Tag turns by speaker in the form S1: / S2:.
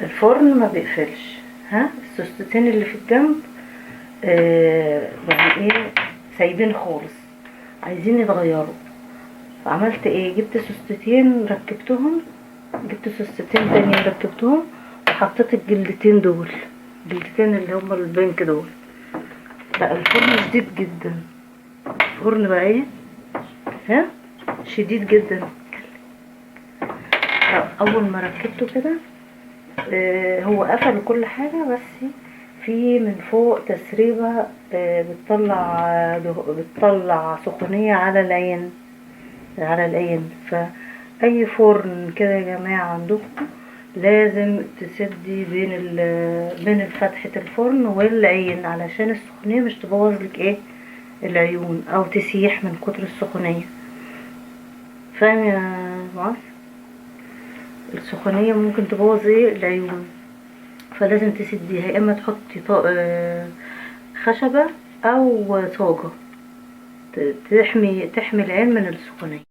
S1: الفرن ما بيقفلش. ها السوستتين اللي في الجنب يعني ايه، سايبين خالص، عايزين يتغيروا. فعملت ايه، جبت سوستتين ركبتهم، جبت سوستتين تانيين ركبتهم، وحطيت الجلدتين دول، الجلدتين اللي هما البنك دول. بقى الفرن شديد جدا، الفرن بقى ايه، ها شديد جدا. اول ما ركبته كده هو قفل كل حاجة، بس في من فوق تسريبة بتطلع بتطلع سخونية على العين، على العين. فأي فرن كده يا جماعة عندكم لازم تسدي بين بين فتحة الفرن والعين، علشان السخونية مش تبوظ لك ايه العيون، او تسيح من كتر السخونية. فاهم يا معاذ؟ السخونية ممكن تبوظ ايه العيون، فلازم تسديها، يا اما تحطي خشبة او صاجة تحمي العين من السخونية.